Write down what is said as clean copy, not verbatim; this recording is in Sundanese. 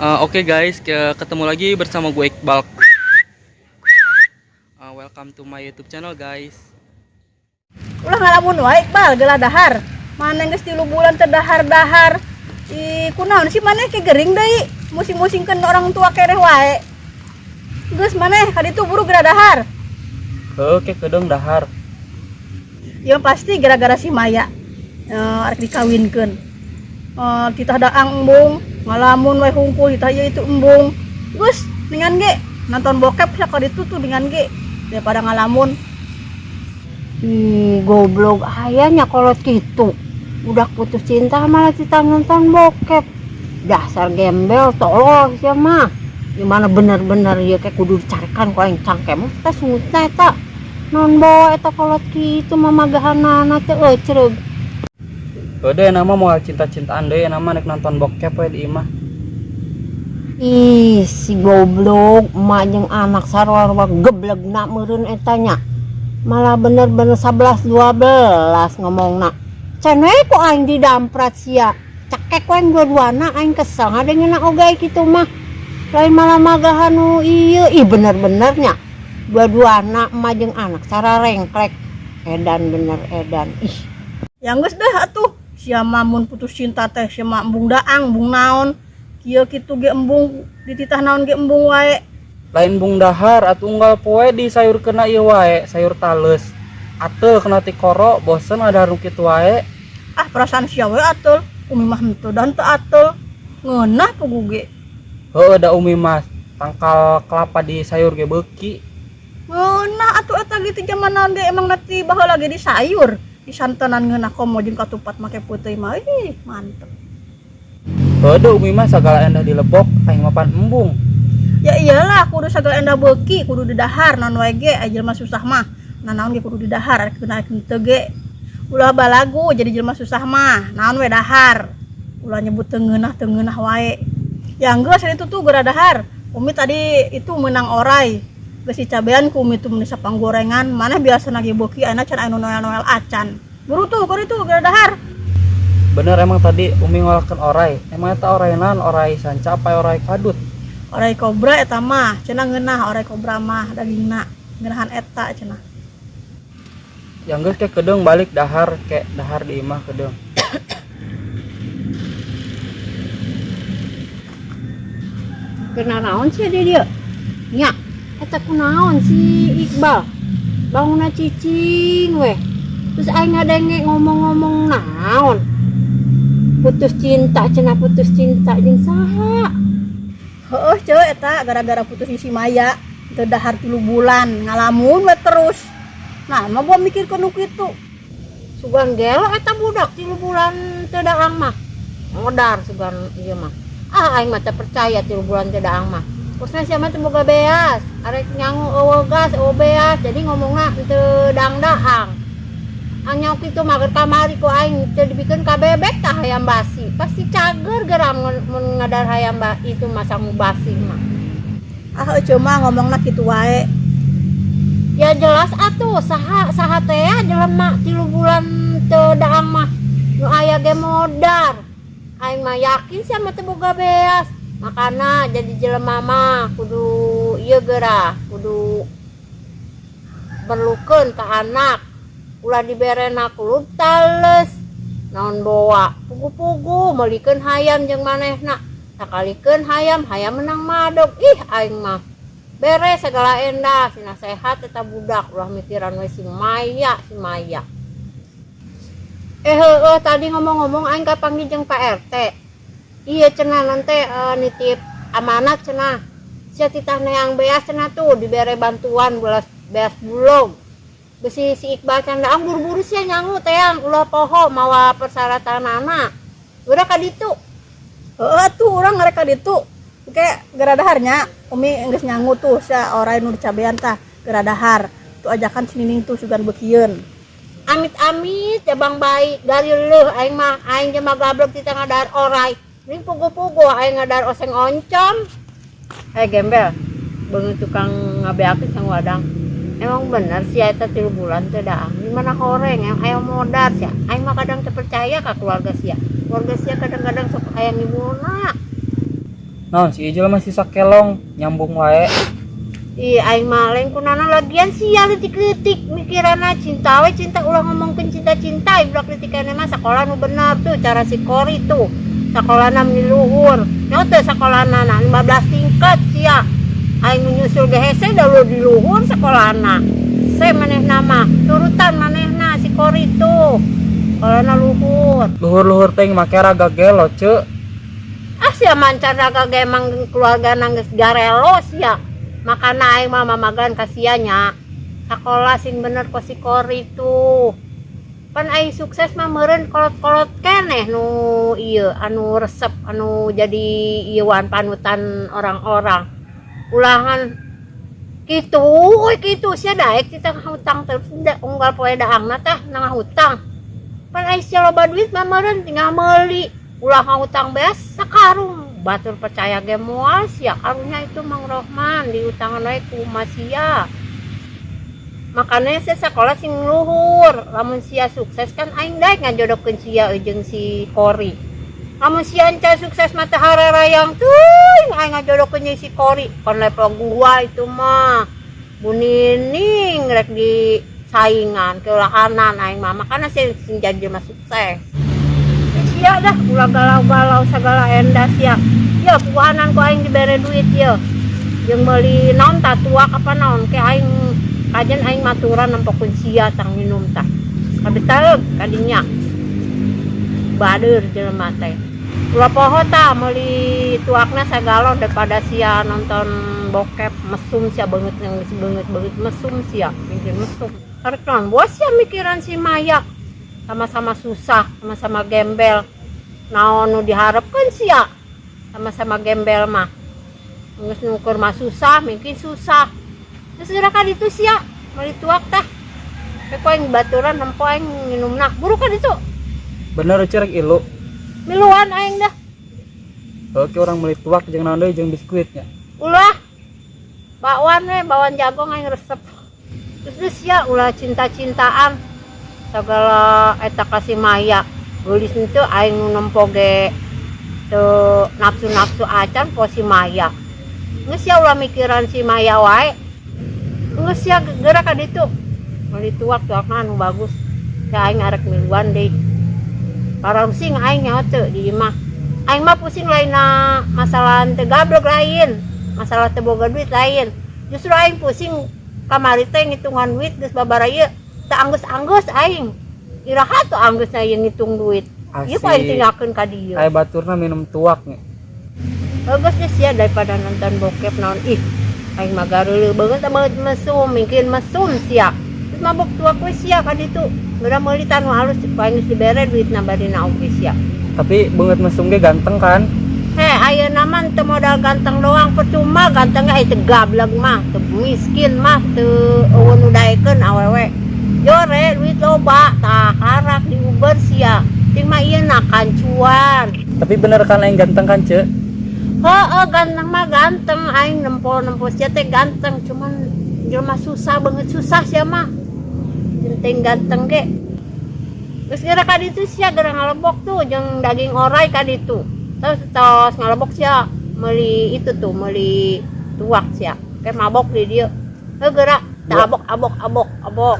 Oke guys, ketemu lagi bersama gue Iqbal. Welcome to my YouTube channel, guys. Ulah ngalamun wae, Iqbal, geura dahar. Maneh geus 3 bulan teu dahar-dahar. Ih, kunaon sih maneh ke gering deui? Musing-musingkeun orang tua keneh wae. Geus maneh ka ditu buru geura dahar. Heuh, ke kedeung dahar. Ya pasti gara-gara si Maya. Arek dikawinkeun. Titah daang embung, ngalamun wae hungkul titah ieu itu embung. Geus ningan ge nonton bokep sia ka ditu tuh ningan ge daripada ngalamun. Ih, goblok ayahnya kolot gitu. Udah putus cinta malah kita nonton bokep. Dasar gembel tolol sia mah. Gimana bener-bener ya kayak kudu dicarikan ku aing cangkem teh sungutna eta. Non bawa eta kolot kitu mamagahanana teh eucreug. Heuh, nama moal cinta-cintaan deui, nama nek nonton bokep we di imah. Ih, si goblok emak jeung anak sarua geblegna meureun eta nya. Malah bener-bener 11 12 ngomongna. Can we ku aing didamprat sia. Cekek ku aing dua-duana, aing kesel ngadengena oge kitu mah. Lain malah magahan nu ieu, ih bener-benernya. Dua-duana emak jeung anak sararengklek. Edan bener edan. Ih, Ya geus dah atuh. Sia mah mun putus cinta teh sia mah embung daang, embung naon. Kieu kitu ge embung, dititah naon ge embung wae. Lain bung dahar atuh unggal poe di sayur kena ieu wae, sayur tales. Ateul kena tikoro, bosen ada nu kitu wae. Ah, perasaan sia we ateul. Umi mah henteu dan teu ateul. Ngeunah pugu ge. Heueuh, da Umi mah tangkal kelapa di sayur ge beuki. Ngeunah atuh eta gitu zaman naon ge emang nanti baheula ge di sayur. Di santenan ngeunah komo jeung katupat make peuteuy mah ih mantep. Heueuh, da Umi mah sagala endah dilebok, aing mah pan embung. Ya iyalah kudu sagala endah beuki kudu didahar naon wae ge aya jelema susah mah. Nah naon ge kudu didahar arek kena henteu ge. Ulah balagu jadi jelema susah mah, naon we dahar. Ulah nyebut teu ngeunah wae. Ya geus itu tuh geura dahar. Umi tadi itu menang orai. Geus dicabean ku Umi tuh meuni sapanggorengan. Maneh biasa ge beuki ayeuna can aya nu noel-noel acan. Buru tuh kudu itu geura dahar. Bener emang tadi Umi ngolahkeun orai. Emang eta orai naon? Orai sanca apa orai kadut? Orai kobra eta mah, cenah ngeunah orai kobra mah dagingna. Ngeunahan eta cenah. Yang geus ke kedeung balik dahar ke dahar di imah kedeung. Kena naon sih dia dia? Nya, eta kunaon si Iqbal? Bangunna cicing weh. Terus aing ngadenge ngomong-ngomong naon? Putus cinta cenah, putus cinta jeung saha? Heueuh ceu eta gara-gara putus si Maya teu dahar 3 bulan ngalamun we terus. Nah, mah gua mikir ke nu kitu. Sugan gelo eta budak 3 bulan teu daang mah. Modar sugan ieu mah. Ah, aing mah teu percaya 3 bulan teu daang mah. Terusna sia mah teu boga beas, arek nyangu eueuh gas, eueuh beas, jadi ngomongna teu daang-daang. Anyok kitu mah keur kamari ku aing teu dibikeun ka bebek tah hayam basi. Pasti cager geura mun ngadar hayam itu mah sangu basi mah. Ah, eceu mah ngomongna kitu wae. Ya jelas atuh saha saha teh ya jelema 3 bulan teu daang mah. Nu aya ge modar. Aing mah yakin sia mah teu boga beas. Makana jadi jelema mah kudu ieu geura, kudu perlukeun ka anak. Ulah diberena kulub tales. Naon boa, pugu-pugu meulikeun hayam jeung manehna. Sakalikeun hayam, hayam menang madog. Ih aing mah beres segala endah, sina sehat eta budak ulah mikiran we si Maya, si Maya. Heueuh tadi ngomong-ngomong aing kapanggih jeung Pak RT. Iya cenah nanti nitip amanat cenah. Sia titah neang beas cenah tuh dibere bantuan belas beas bulog. Besi si Iqbal can daang buru-buru sia nyangu teang ulah poho mawa persyaratanana. Udah ka ditu. Heeh tuh urang ngarek ka ditu. Ke geura daharnya Umi geus nyangu tuh sia orai nu dicabean tah geura dahar. Tuh ajakan si Nining tuh sugan beukieun. Amit-amit ya bang baik dari leuh aing mah aing ge mah gablek titah ngadahar orai. Ning pugu-pugu aing ngadahar oseng oncom. Gembel, beungeut tukang ngabeakeun sang wadang. Emang bener sih eta 3 bulan teh daang. Di mana horeng yang aya modar sia. Aing mah kadang teu percaya ka keluarga sia. Keluarga sia kadang-kadang sok aya ngibulna. Naon si Ijul masih sakelong nyambung wae. Ih, aing mah lain kunana lagian sia leutik-leutik mikiranna cinta we cinta ulah ngomongkeun cinta-cinta budak leutik keneh mah sakola nu bener tuh cara si Kori tuh. Sakolana meni luhur. Nyaho teu sakolana na 15 tingkat sia. Aing menyusul ge hese da lu di luhur sakolana. Se manehna mah turutan manehna si Kori tuh. Sakolana luhur. Luhur-luhur teh make raga gelo, Ceu. Ah sia mancan raga ge emang keluarga geus garelo sia. Makana aing mah mamagan ka sia nya. Sakola sing bener ko si Kori tuh. Pan aing sukses mah meureun kolot-kolot keneh nu ieu anu resep anu jadi ieuan panutan orang-orang. Ulangan kitu we kitu sia daek kita ngahutang terus da, unggal poe daangna tah ngahutang. Pan aing sia loba duit mah meureun tinggal meuli. Ulah ngahutang beas sakarung. Batur percaya ge moal sia karunya itu Mang Rohman diutangan we ku sia. Makanya sia sekolah sing luhur. Lamun sia sukses kan aing daek ngajodohkeun sia jeung si Kori. Lamun sia encan sukses mah teh hararayang teuing aing ngajodohkeun jeung si Kori. Kon level gua itu mah. Bu Nining rek di saingan keulahanan aing mah. Makanya sia sing jadi mah sukses. Sia dah ulah galau-galau segala endah sia. Ya puguhanan ku aing dibere duit ye. Jeung meuli naon tah tuak apa naon ke aing kajen aing maturan nempokeun sia tang minum tah. Kabeh taeug kadinya. Bader jelema teh. Ulah poho tah meuli tuakna sagalon daripada sia nonton bokep mesum sia beungeut yang geus beungeut-beungeut mesum sia, mikir mesum. Karek naon bos sia mikiran si Maya. Sama-sama susah, sama-sama gembel. Naon nu diharapkeun sia? Sama-sama gembel mah. Geus nukur mah susah, mungkin susah. Geus geura ka ditu sia, meuli tuak tah. Ku aing baturan nempo aing minumna. Buru ka ditu. Bener Ceu rek ilu. Miluan aing dah. Oke orang meuli tuak jeung naon deui jeung biskuitnya. Ulah. Bakwan we, bakwan jagung aing resep. Terus geus sia ulah cinta-cintaan. Segala eta ka si Maya. Geulis henteu aing nu nempo ge teu nafsu-nafsu acan po si Maya. Geus sia ulah mikiran si Maya wae. Geus sia geura ka ditu. Meuli tuak tuakna anu bagus. Ke aing arek miluan deui. Pararusing aing nyaho teu di imah. Aing mah pusing lainna masalah teu gablek lain, masalah teu boga duit lain. Justru aing pusing kamari teh ngitungan duit geus babara ieu. Teu anggeus-anggeus aing. Iraha tuh anggeusna ieu ngitung duit. Ieu ku aing tinggalkeun ka dieu. Aya baturna minum tuak nya. Bagus geus sia daripada nonton bokep naon ih. Aing mah gareuleuh beungeut teh beungeut mesum, mungkin mesum sia. Terus mabok tuak we sia ka ditu. Geura meuli tah nu halus ku aing geus dibere duitna barina oge sia. Tapi beungeut mesum ge ganteng kan? Heh, ayeuna mah teu modal ganteng doang, percuma gantengnya teu gablek mah, teu miskin mah, teu eueun nu daekeun awewe. Jore duit loba tah karak diuber sia. Ting mah ieu na kancuan. Tapi bener kan aing ganteng kan, Ceu? Heeh, ganteng mah ganteng aing nempo-nempo sia teh ganteng, cuman jelema susah banget susah sia mah. Penting ganteng ge. Geus geura ka ditu sia geura ngalebok tuh jeung daging orai ka ditu. Terus tos ngalebok sia meuli itu tuh, meuli tuak sia. Kayak mabok di dieu. Heuh geura tah abok abok abok abok.